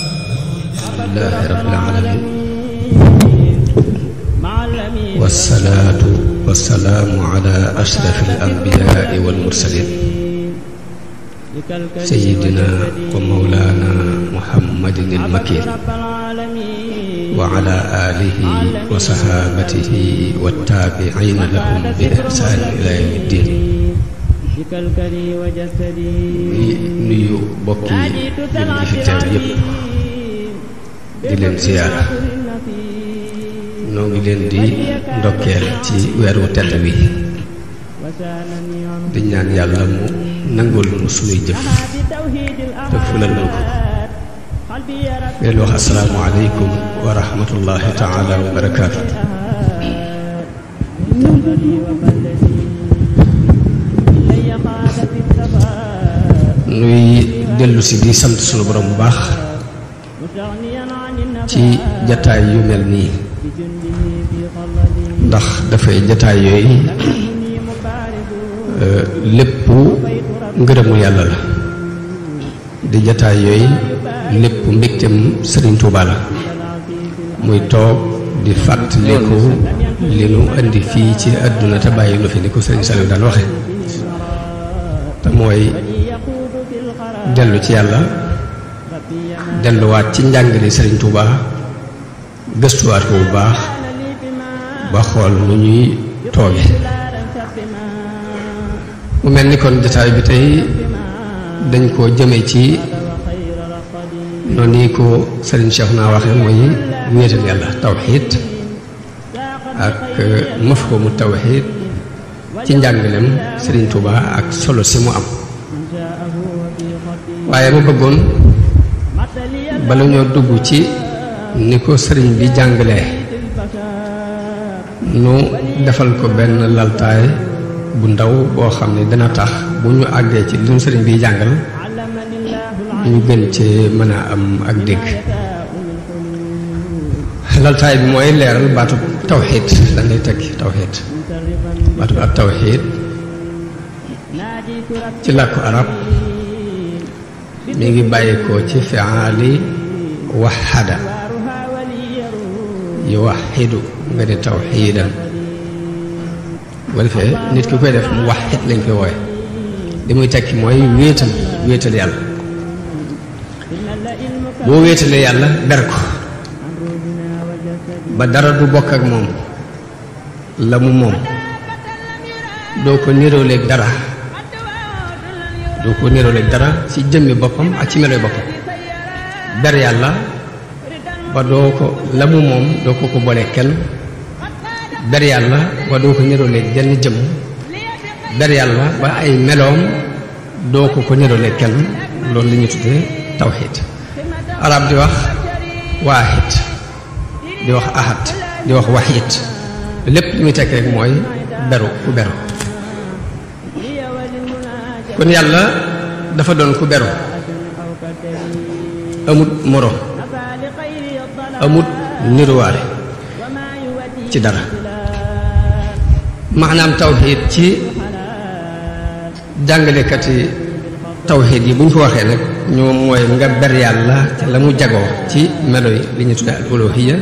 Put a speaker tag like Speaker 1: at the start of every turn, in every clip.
Speaker 1: alhamdulillahi rabbil alamin wassalaatu wassalaamu ala ashrafil anbiyaai wal mursaliin sayyidina wa mawlaana muhammadin al makiin wa ala aalihi wa sahaabatihi wa taabi'iina lahum bi ihsaan ilaa yawmi ddiin. di nuyu bokki yi fi teew yépp di leen ziyaara. noo ngi leen di ndokkeel ci weeru tedd wi di ñaan yàlla mu nangul nu sunuy jëf te fulal nu ko. leen wax assalaamu aleykum wa rahmatullahi taala wa barakaatu. nuy dellu si di sant sunu borom bu baax ci jataay yu mel nii, ndax dafay jataay yooyu lépp ngërëmu yàlla la, di jataay yooyu lépp mbégtem Sëriñ Tuuba la. muy toog di fàttaliku li nu indi fii ci àdduna te bàyyi nu fi ni ko Sëriñ Saliou daan waxe, te mooy dellu ci yàlla, delluwaat ci njàngale Sëriñ Tuuba, gëstuwaat ko bu baax ba xool nu ñuy tooge. mu mel ni kon jotaay bi tey dañ koo jëme ci noonu ni ko Sëriñ Cheikh naa waxe mooy wéetal yàlla, tawxiid ak mafhumu tawxiid ci njàngalem Sëriñ Tuuba ak solo si mu am. waaye ma bëggoon bala ñoo dugg ci ni ko sëriñ bi jàngalee nu defal ko benn laltaay bu ndaw boo xam ne dana tax bu ñu àggee ci li ñu sëriñ bi jàngal ñu gën ci mën a am ak dégg. laltaay bi mooy leeral baatu tawxiid lan lay tekki. tawxiid baatu ak tawxiid ci làkku arab mi ngi bàyyikoo ci fi'aali waxada yuwaxidu nga ne tawxiidan. bu defee nit ki koy def mu waxit lañ koy wooye. li muy tekki mooy wéetal yàlla. boo wéetalee yàlla ber ko ba dara du bokk ak moom la mu moom, doo ko niróoleeg dara, ci jëmmi boppam ak ci meloy boppam. ber yàlla ba doo ko la mu moom doo ko boole kenn. ber yàlla ba doo ko niróoleeg jenn jëm. ber yàlla ba ay meloom doo ko niróoleeg kenn. loolu la ñuy tuddee tawxiid. arab di wax waahid, di wax ahad, di wax waxiid. lépp li muy tekk rek mooy beru, ku beru. kon yàlla dafa doon ku beru, amut moro, amut niruwaale ci dara. maanaam tawxiid ci jàngalekati tawxiid yi bu ñu ko waxee nag ñoom mooy nga ber yàlla ca la mu jagoo ci melo yi li ñu tudde al uluhiyya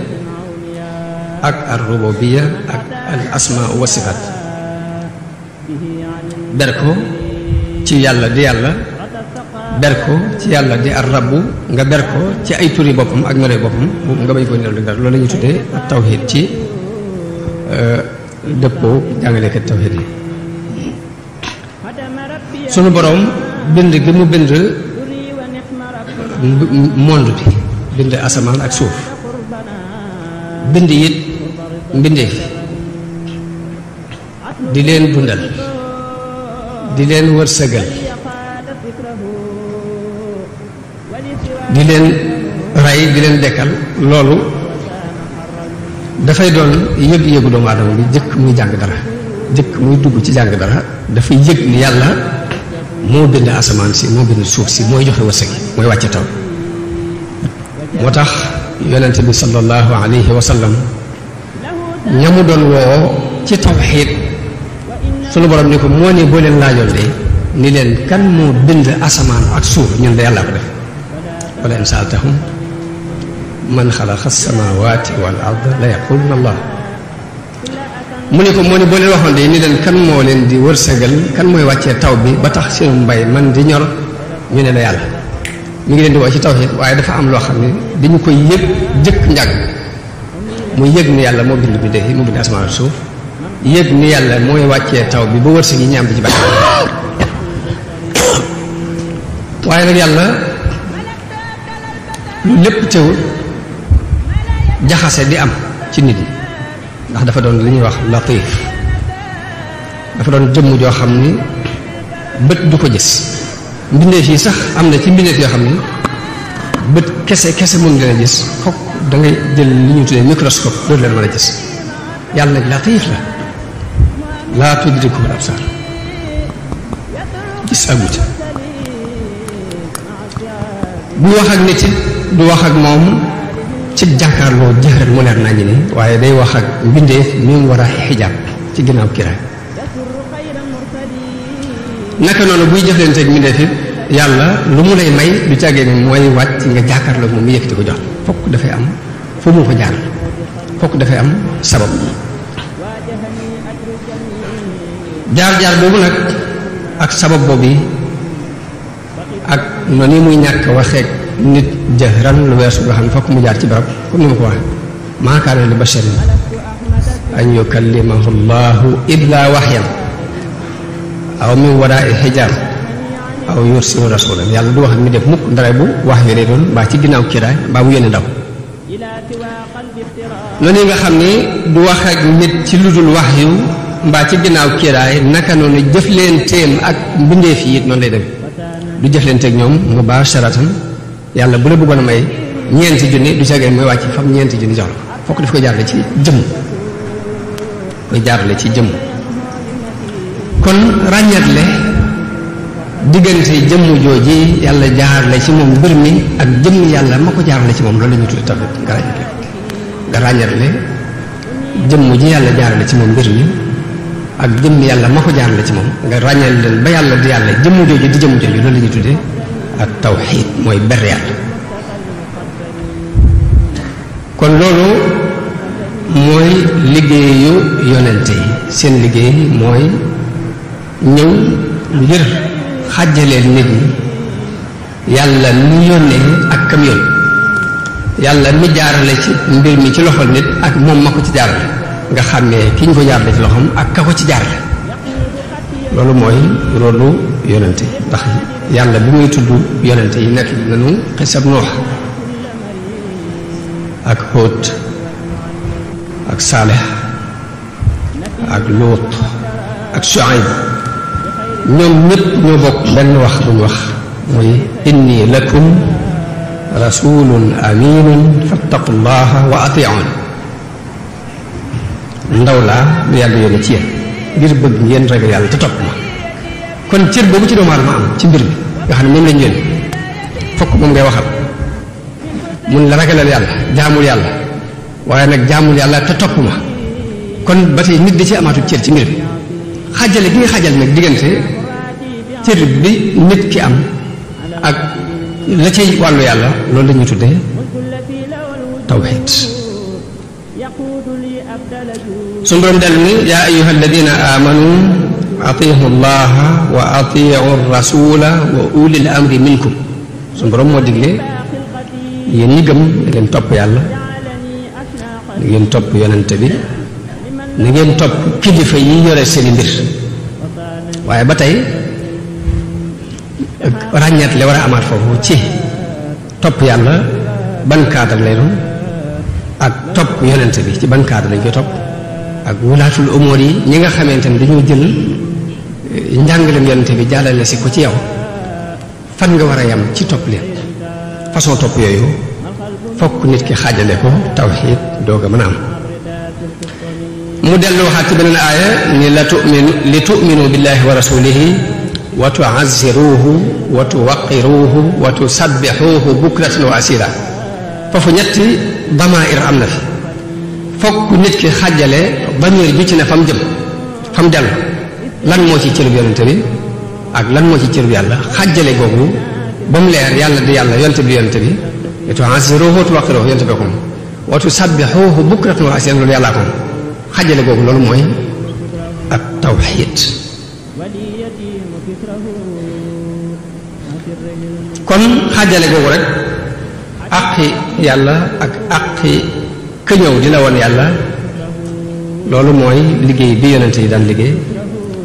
Speaker 1: ak al rububiyya ak al asmaa wa sifaat. ber ko ci yàlla di yàlla, ber ko ci yàlla di ar rabbu, nga ber ko ci ay turi boppam ak meloy boppam nga bañ ko niral dara. loolu la ñuy tuddee tawxiid ci dëppoo jàngalekat tawxiid yi. sunu boroom bind gi mu bind monde bi, bind asamaan ak suuf, bind it mbindeef di leen dundal, di leen wërsëgal, di leen rey, di leen dekkal. loolu dafay doon yëg-yëgu doomu aadama bi jëkk muy jàng dara, jëkk muy dugg ci jàng dara. dafay yëg ni yàlla moo bind asamaan si, moo bind suuf si, mooy joxe wërsëg, mooy wàcce taw. moo tax yonente bi sallallahu alayhi wa sallam ñamu doon woo ci tawxiid sunu borom ni ko moo ne boo leen laajoon de ni leen kan moo bind asamaan ak suuf ñun de yàlla ko def wala in saaltahum man xalaqa samawati wal arda la yaquluna allah mu ne ko moo ne boo leen waxoon de ni leen kan moo leen di wërsëgal kan mooy wàccee taw bi ba tax seen mbay man di ñor ñu ne la yàlla mi ngi leen di woo ci tawhid waaye dafa am loo xam ne dañu koy yëg jëkk njàng muy yëg ni yàlla moo bind bi de moo bind asamaan ak suuf yëg ni yàlla mooy wàccee taw bi ba wërsëg yi ñaam bi ci bàyyi waaye nag yàlla lu lépp teewul jaxase di am ci nit ñi ndax dafa doon li ñuy wax latif dafa doon jëmm joo xam ni bët du ko gis mbindeef yi sax am na ci mbindeef yoo xam ni bët kese mën leen a gis fokk da ngay jël li ñu tuddee microscope doo leen mën a gis yàlla nag latif la laa tudrikuhu al-absaar gis agut bu wax ak nit du wax ak moom ci jàkkaarloo jëxëran mu leer nañu ni waaye day wax ak mbindeef mi mu war a xijaab ci ginnaaw kiraay naka noonu buy jëflante ak mbindeef it yàlla lu mu lay may du càggee ni mooy wàcc nga jàkkaarloo moom mu yëkkati ko jox fokk dafay am fu mu ko jaar fokk dafay am sabab jaar-jaar boobu nag ak sabab boobu ak noonu muy ñàkk waxeek nit jahran lu weesu nga xam ne fokk mu jaar ci barab comme ni ma ko wax maa kaana li basharin an yukallimahu llahu illa waxyan aw min waraa'i xijaab aw yursilu rasulan yàlla du wax ak mi def mukk ndara bu wax yu lay doon mbaa ci ginnaaw kiraay mbaa mu yónni ndaw noonu nga xam ne du wax ak nit ci lu dul wax yu mbaa ci ginnaaw kiraay naka noonu jëflenteem ak mbindeef yi it noonu lay dem du jëflenteeg ñoom mubaasharatan yàlla bu la bëggoon a may ñeenti junni du cagee mooy wàcc fam ñeenti junni jox la fokk daf koy jaarale ci jëmm koy jaarale ci jëmm kon ràññatle diggante jëmm jooji yàlla jaarale ci moom mbir mi ak jëmm yàlla ma ko jaarale ci moom loolu la ñuy tudde tawhid nga ràññatle jëmm ji yàlla jaarale ci moom mbir mi ak jëmm yàlla ma ko jaarale ci moom nga ràññal leen ba yàlla di yàlla jëmm jooju di jëmm jooju loolu la ñuy tuddee ak tawxiid mooy ber yàlla kon loolu mooy liggéeyu yonente yi seen liggéey mooy ñëw ngir xàjjaleel nit ñi yàlla mi yónnee ak kam yónni yàlla mi jaarale ci mbir mi ci loxol nit ak moom ma ko ci jaarale nga xàmmee ki ñu ko jaarale ci loxoom ak ka ko ci jaarale loolu mooy rôlu yonente yi ndax yàlla bi muy tudd yonente yi nekk nañu xisab Nuux ak Hóot ak Saalix ak Luut ak Shuayb ñoom ñëpp ñoo bokk benn wax bu ñu wax muy inni lakum rasulun aminun fattaqullaha wa ati'un ndaw laa lu yàlla yónni ci yéen ngir bëgg ngeen ragal yàlla te topp ma kon cër boobu ci doomu aadama am ci mbir mi nga xam ne moom lañ yónni fokk moom ngay waxal mun la ragalal yàlla jaamul yàlla waaye nag jaamul yàlla te topp ma kon ba tey nit da ci amaatu cër ci mbir mi xajale gi nga xajale nag diggante cër bi nit ki am ak la cay wàllu yàlla loolu la ñuy tuddee tawhid suñu borom dellu ni yaa ayuha alladina amanu atiihu llaha wa atiihu rasula wa ulil amri minkum suñu borom moo digle yéen ñi gëm na ngeen topp yàlla na ngeen topp yonente bi na ngeen topp kilifa yi yore seeni mbir waaye ba tey ràññeet le war a amaat foofu ci topp yàlla ban cadre lay doon ak topp yonente bi ci ban cadre lañ koy topp ak wulaatul umur yi ñi nga xamante ne dañoo jël njàngalem yonente bi jàllale si ko ci yow fan nga war a yam ci topp leen façon topp yooyu fokk nit ki xaajale ko tawxiid doog a mën a am mu dellu waxaat ci beneen aaya ni li tu'minu billahi wa rasulihi wa tu'azziruhu wa tuwaqqiruhu wa tusabbixuhu bukratan wa asila foofu ñetti damair am na fi fokk nit ki xàjjale damir ju ci ne fa mu jëm fa mu dellu lan moo ci cërub yonente bi ak lan moo ci cërub yàlla xàjjale googu ba mu leer yàlla di yàlla yonente bi yonente bi etu ansiruhu tuwaqqiruhu yonente bi ko watu sabbihuhu bukratan wa asilan loolu yàllaa ko xàjjale googu loolu mooy ak tawxiid kon xàjjale googu rek àqi yàlla ak àqi ka ñëw di la woon yàlla loolu mooy liggéey bi yonente yi daan liggéey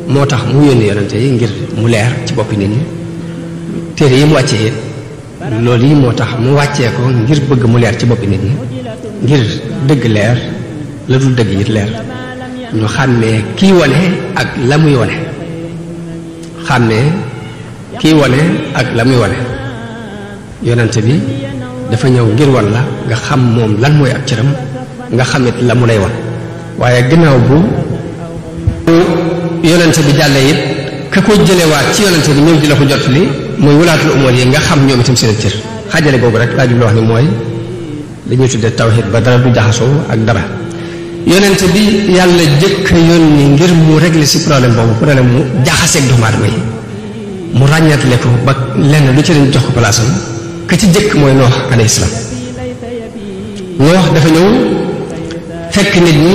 Speaker 1: moo tax mu yónni yonente yi ngir mu leer ci boppi nit ñi téere yi mu wàccee it loolu yi moo tax mu wàccee ko ngir bëgg mu leer ci boppi nit ñi ngir dëgg leer la dul dëgg it leer ñu xàmmee kii wone ak la muy wone xàmmee kii wone ak la muy wone yonente bi dafa ñëw ngir wan la nga xam moom lan mooy ak cëram nga xamit la mu lay wan waaye gannaaw bu yonente bi jàllee it ka ko jëlewaat ci yonente bi ñëw di la ko jot li muy wulaatul umur yi nga xam ñoom itam seen cër xaajale boobu rek laa jublu wax ni mooy li ñuy tuddee tawhid ba dara du jaxasoo ak dara yonente bi yàlla jëkk yónni ngir mu régler si problème boobu problème mu jaxaseeg doomu aadama yi mu ràññatle ko ba lenn lu ci dañ jox ko palaasam ka ci jëkk mooy noox alayhi salaam noox dafa ñëw fekk nit ñi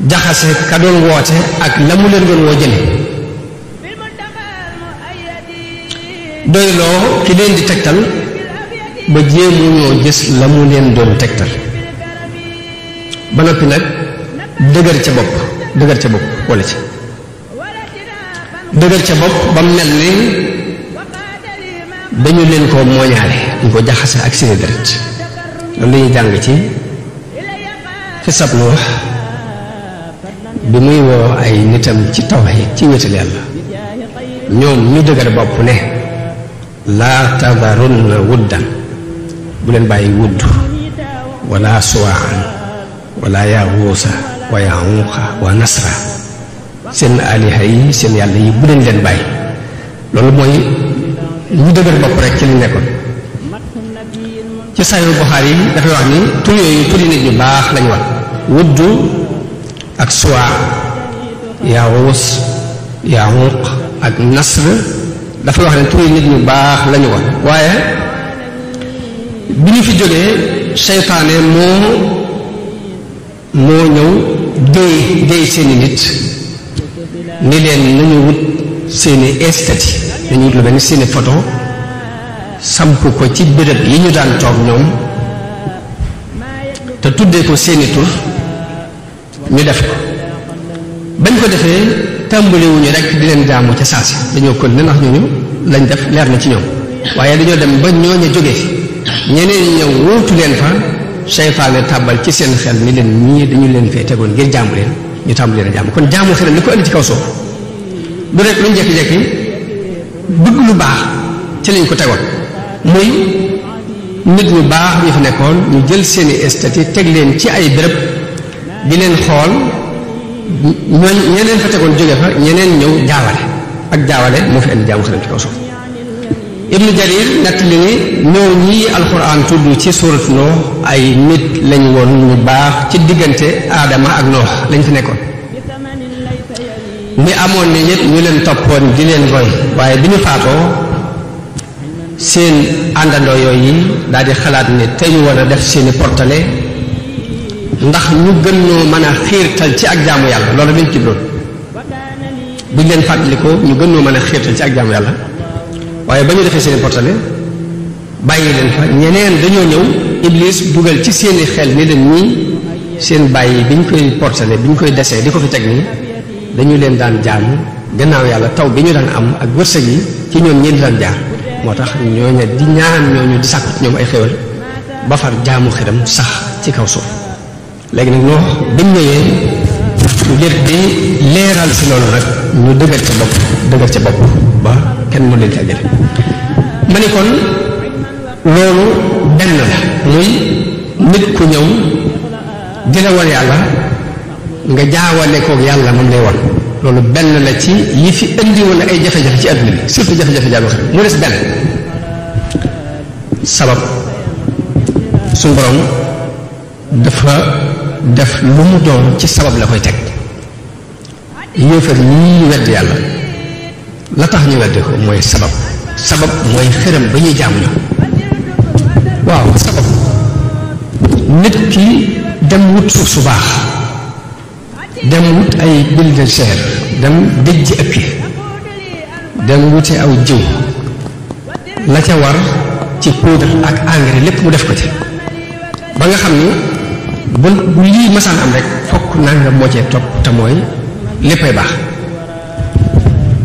Speaker 1: jaxase ka doon woote ak la mu leen doon woo jële doyloo ki leen di tegtal ba jéemu ñoo gis la mu leen doon tegtal ba noppi nag dëgër ca bopp wala ci dëgër ca bopp ba mu mel ni dañu leen ko mooñaale ñu ko jaxase ak seeni deret loolu lañuy jàng ci xisab Nuux bi muy woo ay nitam ci tawhiid ci wéetal yàlla ñoom ñu dëgër bopp ne laa tadarunna wuddan bu leen bàyyi wudd wala suwaan wala yaxuusa wa yaxuuqa wa nasra seen aliha yi seen yàlla yi bu leen leen bàyyi loolu mooy ñu dëgër bopp rek ci li nekkoon ci Sahih Bukhari yi dafay wax ni tur yooyu turi nit ñu baax lañu wax wudd ak suwa yaxuus yaxuuq ak nasr dafay wax ne turi nit ñu baax lañu wax waaye bi ñu fi jógee seytaane moo ñëw déy seeni nit ni leen nañu wut seeni estati dañu wut lu mel ni seeni photo samp ko ci béréb yi ñu daan toog ñoom te tuddee ko seeni tur ñu def ko bañ ko defee tàmbaliwuñu rek di leen jaamu ca saasi dañoo kon ne ndax ñooñu lañ def leer na ci ñoom waaye dañoo dem ba ñooña jóge fi ñeneen ñi ñëw wóotu leen fa seytaane tàbbal ci seen xel ni leen ñii dañu leen fee tegoon ngir jaamu leen ñu tàmbali leen a jaamu kon jaamu xelam li ko indi ci kaw suuf du rek luñ jekki-jekki bëgg lu baax ci lañ ko tegoon muy nit ñu baax ñu fi nekkoon ñu jël seeni estati teg leen ci ay béréb di leen xool ñeneen fa tegoon jóge fa ñeneen ñëw jaawale ak jaawale moo fi indi jaamu xelam ci kaw suuf Ibnu Jarir nett li ni ñoo ñii alxuraan tudd ci suurat Nuux ay nit lañ woon ñu baax ci diggante aadama ak Nuux lañ fi nekkoon ni amoon ni ñett ñu leen toppoon di leen roy waaye bi ñu faatoo seen àndandoo yooyu daal di xalaat ne te ñu war a def seeni portale ndax ñu gën ñoo mën a xiirtal ci ak jaamu yàlla loolu lañ jubloon buñ leen fàttalikoo ñu gën ñoo mën a xiirtal ci ak jaamu yàlla waaye ba ñu defee seeni portale bàyyi leen fa ñeneen dañoo ñëw Iblis dugal ci seeni xel ni leen ñii seen bàyyi bi ñu koy portale bi ñu koy desee di ko fi teg nii dañu leen daan jaamu gannaaw yàlla taw bi ñu daan am ak wërsëg yi ci ñoom ñeen di daan jaar moo tax ñooña di ñaan ñooñu di sàkku ci ñoom ay xéwal ba far jaamu xiram sax ci kaw suuf léegi nag Nuux biñ ñëwee ngir di leeral si loolu nag ñu dëgër ca bopp ba kenn mu leen ca jële ma ni kon loolu benn la muy nit ku ñëw di la wan yàlla nga jaawale koog yàlla moom lay wan loolu benn la ci yi fi indi woon ay jafe-jafe ci àdduna bi surtout jafe-jafe jaamu xel mu des benn sabab suñu borom dafa def lu mu doon ci sabab la koy teg yéefar ñii wedd yàlla la tax ñu weddi ko mooy sabab mooy xërëm ba ñuy jaamu ñoom. waaw sabab nit ki dem wut suuf su baax dem wut ay bulldozer dem dëjji ëkk dem wuti aw jiw la ca war ci poudre ak engrais lépp mu def ko ci ba nga xam ni bu lii masaan am rek fokk nangam moo cee topp te mooy léppay baax.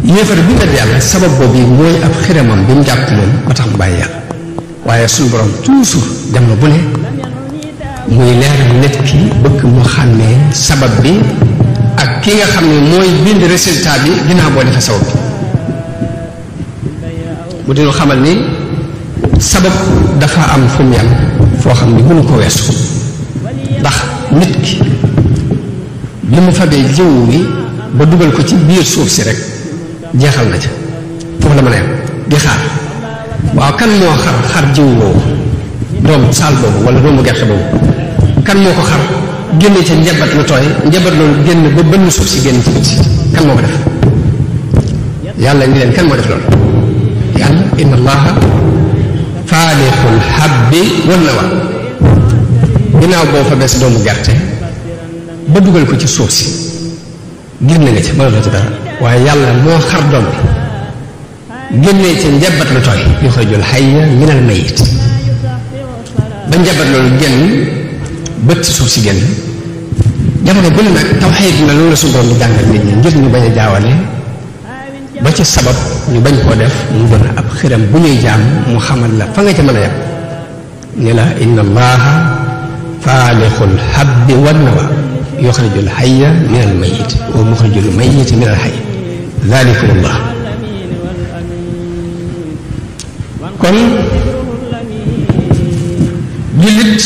Speaker 1: yéefar bi wedd yàlla sabab boobu mooy ab xiramam bi mu jàpp moom ba tax mu bàyyi yàlla waaye suñu borom toujours dem na bu ne muy leeral nit ki bëgg mu xàmmee sabab bi ak ki nga xam ne mooy bind résultat bi ginnaaw boo defee sabab bi mu dinu xamal ni sabab dafa am fu mu yam foo xam ne mënu ko weesu ndax nit ki li mu fabee jiw wi ba dugal ko ci biir suuf si rek jeexal na ca foofu la mën a yam di xaar waaw kan moo xar jiw boobu doom saal boobu wala doomu gerte boobu kan moo ko xar génne ca njabat lu tooy njabat loolu génn ba bënn suuf si génn ci bët si kan moo ko def yàlla ni leen kan moo def loolu yàlla inna allaha faaliqul habbi wan nawa ginnaaw boo fa bees doomu gerte ba dugal ko ci suuf si génn nga ci mënatoo ci dara waaye yàlla moo xar doom bi génnee ca njabat lu tooy yuxrijul hayya minal mayyit ba njabat loolu génn bët ci suuf si génn jamono bu ne nag tawxiid na loolu la suñu borom di jàngal nit ñi ngir ñu bañ a jaawale ba ci sabab ñu bañ koo def mu doon ab xiram bu ñuy jaam mu xamal la fa nga ca mën a yem ni la inna allaha faaliqul habbi wan nawa yuxrijul hayya minal mayyit wa muxrijul mayyit minal hayy dalikum allah kon jullit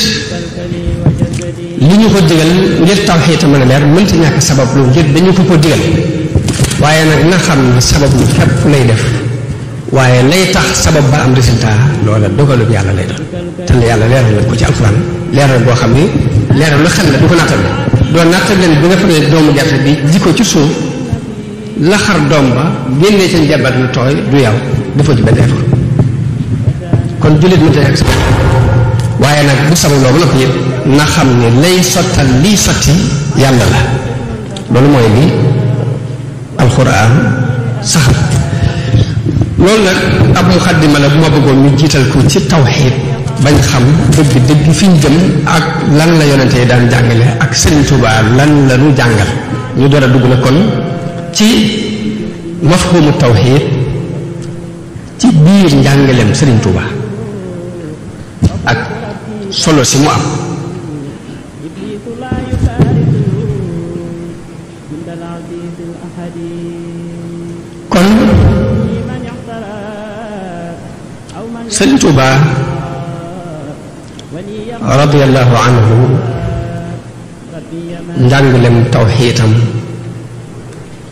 Speaker 1: li ñu ko digal ngir tawxiid mën a leer mënta ñàkk sabab lu ngir dañu ko digal waaye nag na xam ne sabab lu fépp lay def waaye lay tax sabab ba am résultat loola dogalub yàlla lay doon te yàlla leeral na ko ci alxuraan leeral boo xam ni leeral lu xel la du ko nattal doo nattal leen bi nga xam ne doomu gerte bi ji ko ci suuf la xar doom ba génnee ca njabat lu tooy du yow defoo ci benn effort kon jullit mënta ñàkk sabab waaye nag bu sabab loolu nag yëpp na xam ne lay sottal liy sotti yàlla la loolu mooy li alxuraan saxal loolu nag ab muxaddima la bu ma bëggoon ñu jiital ko ci tawxiid bañ xam dëgg fi ñu jëm ak lan la yonente yi daan jàngale ak Sëriñ Tuubaa lan la ñu jàngal ñu door a dugg na kon ci mafhumu tawxiid ci biir njàngaleem Sëriñ Tuubaa ak solo si mu am kon Sëriñ Tuubaa radiyallahu anhu njàngalem tawxiitam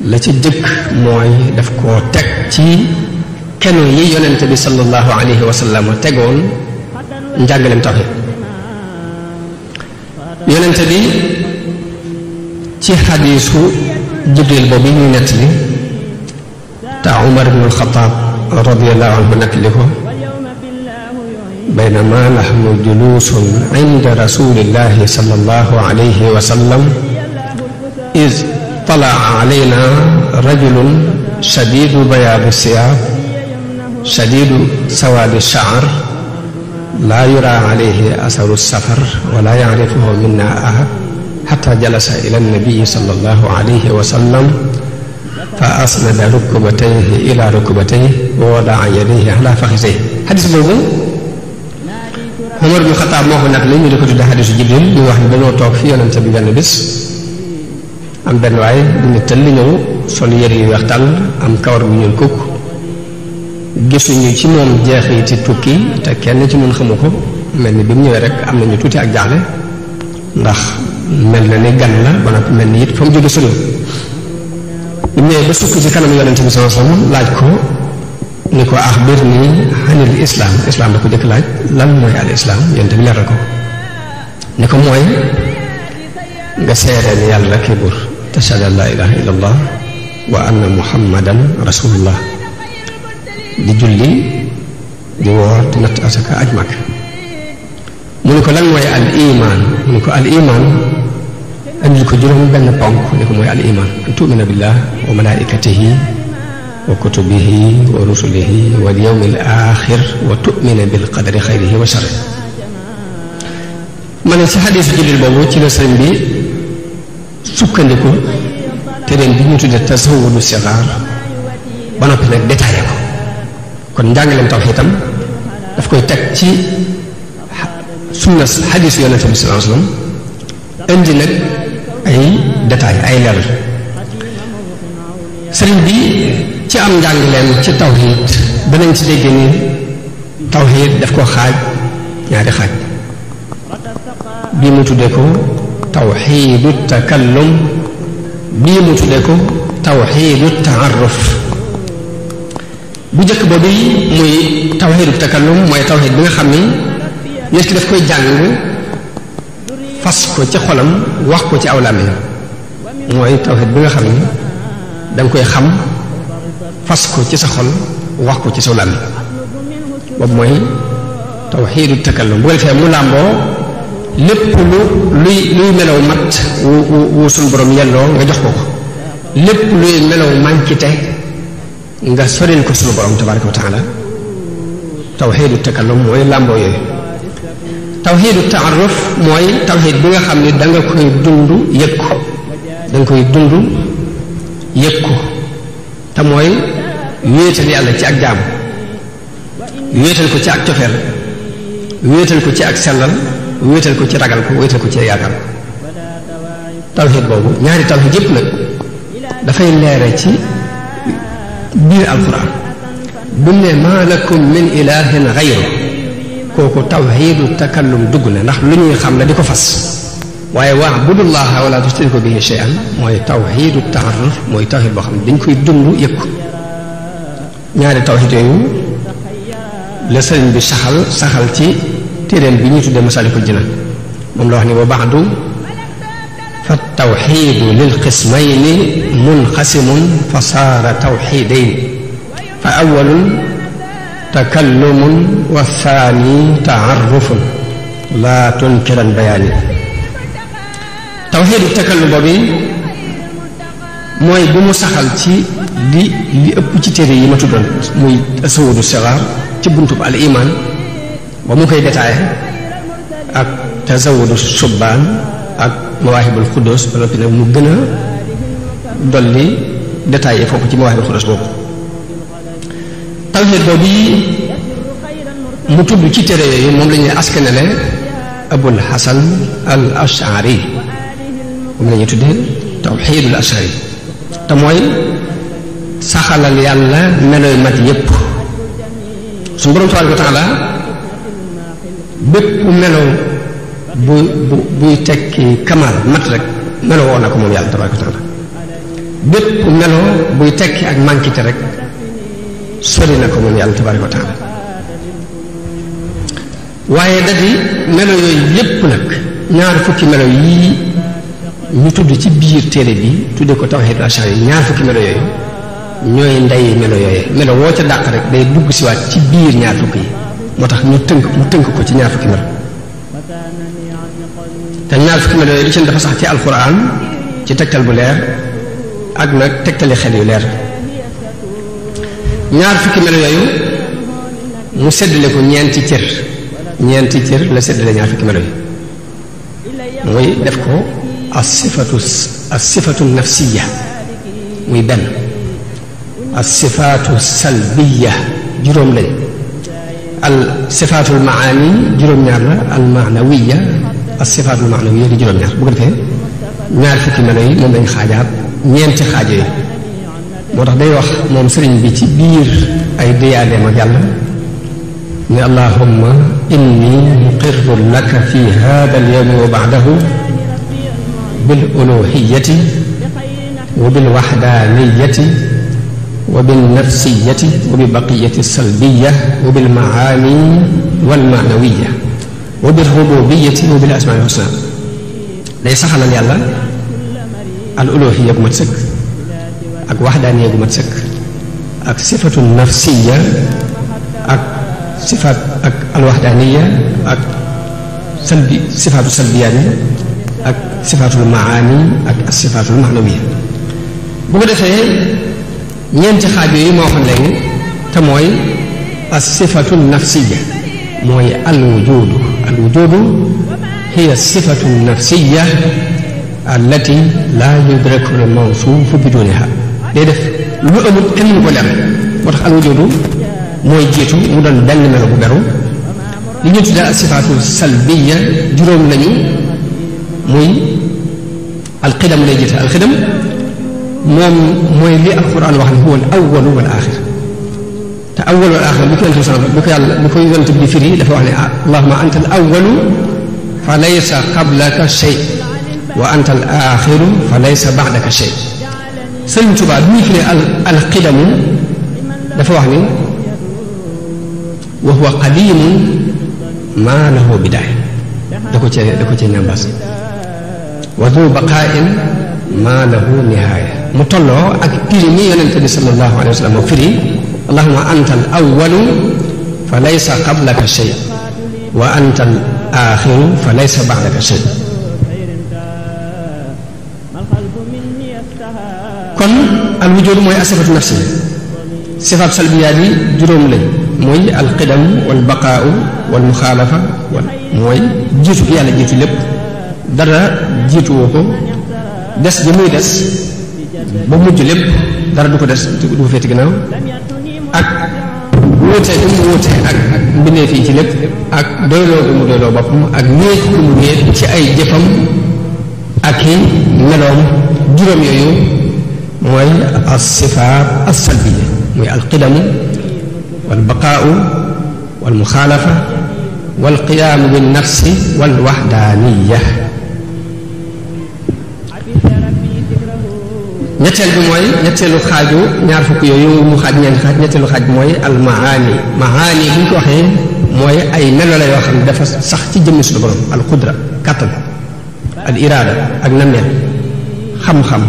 Speaker 1: la ci jëkk mooy daf koo teg ci kenu yi yonente bi sallallahu alayhi wa sallam tegoon njàngalem tawxiid yonente bi ci xadiisu Jibril boobu ñuy nettali te Umar ibn al-Xattaab radiyallahu anhu nettali ko baynama nahnu juluusun inda rasulillahi sallallahu alayhi wa sallam iz talaa alayna rajulun shadiidu bayaadi siyaab shadiidu sawaadi sha'r laa yuraa alayhi asaru safar wala yacrifuhu minna ahad xataa jalasa ila nabii sallallahu alayhi wa sallam fa asnada rukbatayhi ila rukbatayhi wa wadaa yadayhi ala faxisayhi xadis boobu Umar ibn Xattaab moo ko nag la ñu di ko tudde xadisu Jibril ñu wax ni dañoo toog fi yonente bi benn bis am benn waaye bu ñu tëll ñëw sol yëre yu weex tàll am kawar bu ñuul kukk gisuñu ci moom jeexiti tukki te kenn ci ñun xamu ko mel ni bi mu ñëwee rek am nañu tuuti ak jaaxle ndax mel na ni gan la ba noppi mel ni it fa mu jóge soriwul bi mu ñëwee ba sukk ci kanam yonente bi sallallahu alayhi wasallam laaj ko ni ko axbirni anil islaam islaam da ko jëkk laaj lan mooy al islaam yonente bi leeral ko ni ko mooy nga seere ni yàlla kii buur tashhadu an laa ilaaha illallah wa anna muhammadan rasulullah di julli di woor di natt asaka aj mag mu ne ko lan mooy al iman mu ne ko al iman andil ko juróom benn ponk ne ko mooy al iman an tu'mina billah wa malaikatihi wa kutubihi wa rusulihi wal yawmil axir wa tu'mina bil qadari xayrihi wa sharrihi ma ne ci xadiisu jullit boobu ci la sëriñ bi sukkandiku tereen bi ñu tuddee tasawudu sixaar ba noppi nag détaillé ko kon njàngaleem tawxiid itam daf koy teg ci sunna xadiisu yonente bi sallallahu alayhi wasallam indi nag ay détail ay leeral sëriñ bi ci am njàngaleem ci tawxiid danañ ci dégg ni tawxiid daf ko xaaj ñaari xaaj bii mu tuddee ko tawxiidu takallum bii mu tuddee ko tawxiidu taaruf bu njëkk boobu muy tawxiidu takallum mooy tawxiid bi nga xam ni nit ki daf koy jàng fas ko ci xolam wax ko ci aw làmmiñam mooy tawxiid bi nga xam ni danga koy xam fas ko ci sa xol wax ko ci sa làmmiñ boobu mooy tawxiidu takallum bu ko defee mu làmboo lépp luy melaw mat wu suñ borom yelloo nga jox ko ko lépp luy melaw mànkite nga soril ko suñu borom tabaraka wa taala tawxiidu takallum mooy làmboo yooyu tawxiidu taaruf mooy tawxiid bi nga xam ne da nga koy dund yëg ko da nga koy dund yëg ko te mooy wéetal yàlla ci ak jaamu wéetal ko ci ak cofeel wéetal ko ci ak sellal wéetal ko ci ragal ko wéetal ko ci yaakaar tawxiid boobu ñaari tawxiid yépp nag dafay leere ci biir alquran bu ne maa lakum min ilahin xayru kooku tawxiidu takallum dugg na ndax lu ñuy xam la di ko fas waaye wa'budullaha wala tushriku bihi shay'an mooy tawxiidu taaruf mooy tawxiid boo xam ne dañ koy dund yëg ko ñaari tawxiid yooyu la sëriñ bi saxal ci téeréem bi ñuy tuddee Masaalikul Jinaan moom la wax ni wa ba'du fa tawxiidu lil qismayni munqasimun fa saara tawxiidayni fa awwalun takallumun wa thaani taarufun laa tunkiran bayaani tawxiidu takallum boobu mooy bu mu saxal ci li ëpp ci téere yi ma tuddoon muy tasawudu sixaar ci buntub al iman ba mu koy détaillé ak tasawudu subbaan ak mawaahibul xuddoos ba noppi nag mu gën a dolli détaillé foofu ci mawaahibul xuddoos boobu tawxiid boobu mu tudd ci téere yooyu moom la ñuy askanale abul hasan al ashari moom la ñuy tuddee tawxiidul ashari te mooy saxalal yàlla meloy mat yépp suñu borom tabaaraka wa taala bépp melo buy tekki kamal mat rek melo woo na ko moom yàlla tabaaraka wa taala bépp melo buy tekki ak mànkite rek sori na ko moom yàlla tabaaraka wa taala waaye dadi melo yooyu yépp nag ñaar fukki melo yii ñu tudd ci biir téere bi tudde ko tawxiidul ashari yi ñaar fukki melo yooyu ñooy ndey melo yooyu melo woo ca dàq rek day dugg siwaat ci biir ñaar fukki yi moo tax mu tënk ko ci ñaar fukki melo te ñaar fukki melo yooyu li ci dafa sax ci alquran ci tegtal bu leer ak nag tegtali xel yu leer ñaar fukki melo yooyu mu seddale ko ñeenti cër la seddale ñaar fukki melo yi mooy def ko as-sifatu nafsiya muy benn as-sifatu salbiya juróom lañ al sifatul maani juróom-ñaar la al maanawiya as-sifatul maanawiya di juróom-ñaar bu ko defee ñaar fukki melo yi moom lañ xaajaat ñeenti xaaj yooyu moo tax day wax moom sëriñ bi ci biir ay diyaadeem ak yàlla ne allahumma inni muqirrun laka fi hada al yawmi wa ba'dahu bil uluhiyyati wa bil wahdaniyati wa bil nafsiyati wa bi baqiyati salbiyya wa bil maani wal maanawiyya wa bil rububiyyati wa bil asmaa'il husna day saxalal yàlla al uluhiyya bu mat sëkk ak waxdaaniya gu mat sëkk ak sifatu nafsiya ak sifaat ak alwaxdaaniya ak sifaatu salbiyaani ak sifaatul maani ak sifaatul maxnawiya. bu ko defee ñeenti xaaj yooyu moo xam léegi te mooy as sifatu nafsiya mooy alwujudu hiya sifatu nafsiya allati laa yudraku al mawsuufu biduniha. day def lu amul kenn lu ko leer moo tax alwujudu mooy jiitu mu doon benn melo bu beru. li ñu tuddee sifaatu salbiya juróom lañu muy alqidam lay jiite. alqidam moom mooy li alquran wax ne huwa al awwalu wal axir te awwal wal axir bi ko yonent bi ko yàlla bi ko yonent bi firi dafa wax ne allahumma anta al awwalu fa laysa qablaka shay wa anta al axiru fa laysa ba'daka shay. Sëriñ Tuubaa bi muy firi alqidamu dafa wax ni wa huwa qadiimun maa lahu bidaaya da ko cee ñambaas wa du baqaa'in maa lahu nihaaya mu tolloo ak firi ni yonente bi sallallahu alayhi wa sallam moo firi allahumma anta al awwalu fa laysa qablaka shay wa anta al axiru fa laysa ba'daka shay. kon al wujud mooy asifatu nafsi. sifaat salbiyaat yi juróom lañ mooy alqidam wal baqaau wal muxaalafa mooy jiitu gi yàlla jiitu lépp dara jiituwoo ko des ji muy des ba mujj lépp dara du ko des du ko féeti ginnaaw ak wuute gi mu wuute ak mbindeef yi ci lépp ak doyloo gi mu doyloo boppam ak wéet gi mu wéet ci ay jëfam ak i meloom. juróom yooyu mooy as sifaat as salbiya muy alqidamu wal baqaau wal muxaalafa wal qiyaamu bin nafsi wal waxdaaniya. ñetteel bi mooy ñetteelu xaaju ñaar fukk yooyu mu xaaj ñeenti xaaj ñetteelu xaaj bi mooy al maani. maani bu ñu ko waxee mooy ay melo la yoo xam ne dafa sax ci jëmmi suñu borom al qudra kàttan al iraada ak nameel xam-xam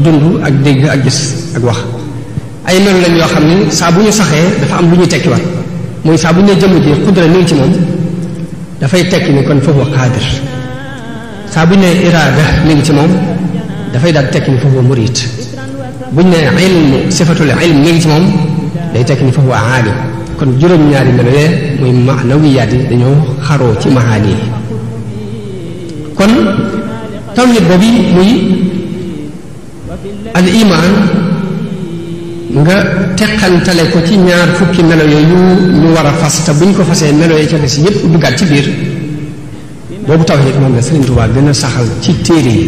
Speaker 1: dund ak dégg ak gis ak wax. ay melo lañ yoo xam ne saa bu ñu saxee dafa am lu ñuy tekkiwaat mooy saa bu ñu nee jëmm ji qudra ni ci moom dafay tekki ni kon foofu qaadir. saa bu ñu nee iraada mi ngi ci moom dafay daal tekki ni foofu murid. bu ñu nee ilmu sifatul ilm mi ngi ci moom day tekki ni foofu aalim. kon juróom-ñaari melo yee muy maanawiyaat yi dañoo xaroo ci maani yi. kon tawhid boobu muy al iman nga teqantale ko ci ñaar fukki melo yooyu ñu war a fas te buñ ko fasee melo yi ca des yépp duggaat ci biir boobu tawhid moom la Sëriñ Tuubaa gën a saxal ci téere yi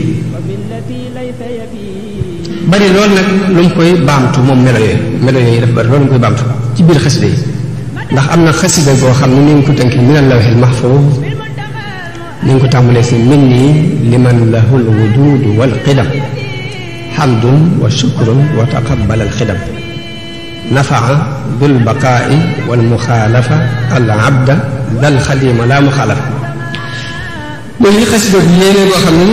Speaker 1: bari loolu nag lu mu koy baamtu moom melo yooyu dafa bari loolu mu koy baamtu ci biir xasida yi ndax am na xasida goo xam ne ni ngi ko tënk minal lawhil mahfuuz ni ngi ko tàmbalee si minni liman lahul wujud wal qidam hamdun wa shukrun wa taqabbal al xidam nafaa dul baqaa'i wal muxaalafa al abda dal xadima la muxaalafa. loolu xasida bi yéene boo xam ne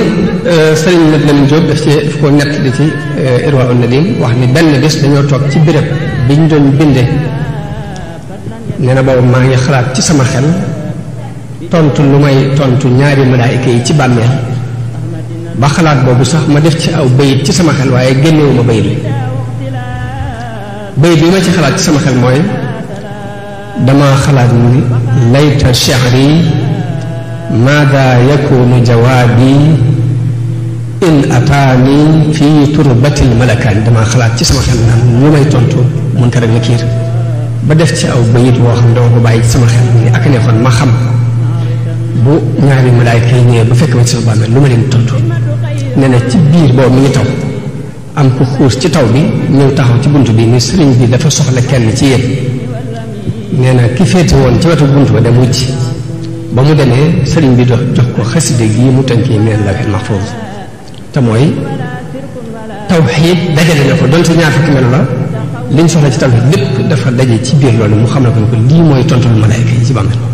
Speaker 1: sëriñ Mat Lamin Jóob daf ko nett di ci Irwaa un-Nadim wax ni benn bés dañoo toog ci béréb biñ doon binde nee na boobu maa ngi xalaat ci sama xel tontu lu may tontu ñaari malaayika yi ci bàmmeel ba xalaat boobu sax ma def ci aw bayit ci sama xel waaye génnewuma bayit bi ma ci xalaat ci sama xel mooy dama xalaat ni layta shi'ri maada yakunu jawaabi in ataani fii turbatil malakaan dama xalaat ci sama xel naan lu may tontu Munkar ak Nakiir ba def ci aw bayit woo xam dama ko bàyyi ci sama xel ni ak neexoon ma xam bu ñaari malaayka yi ñëwee ba fekk ma ci sama bàmmeel lu ma leen tontu. nee na ci biir boobu mi ngi taw am ku xuus ci taw bi ñëw taxaw ci bunt bi ni sëriñ bi dafa soxla kenn ci yéen nee na ki féete woon ci wetu bunt ba dem wujj ba mu demee sëriñ bi jox ko xaside gii mu tënkee minal lawhil mahfuuz te mooy tawxiid dajale na ko donte ñaar fukki melo la liñ soxla ci tawxiid lépp dafa daje ci biir loolu mu xam ne ko lii mooy tontul malaayka yi ci bàmmeel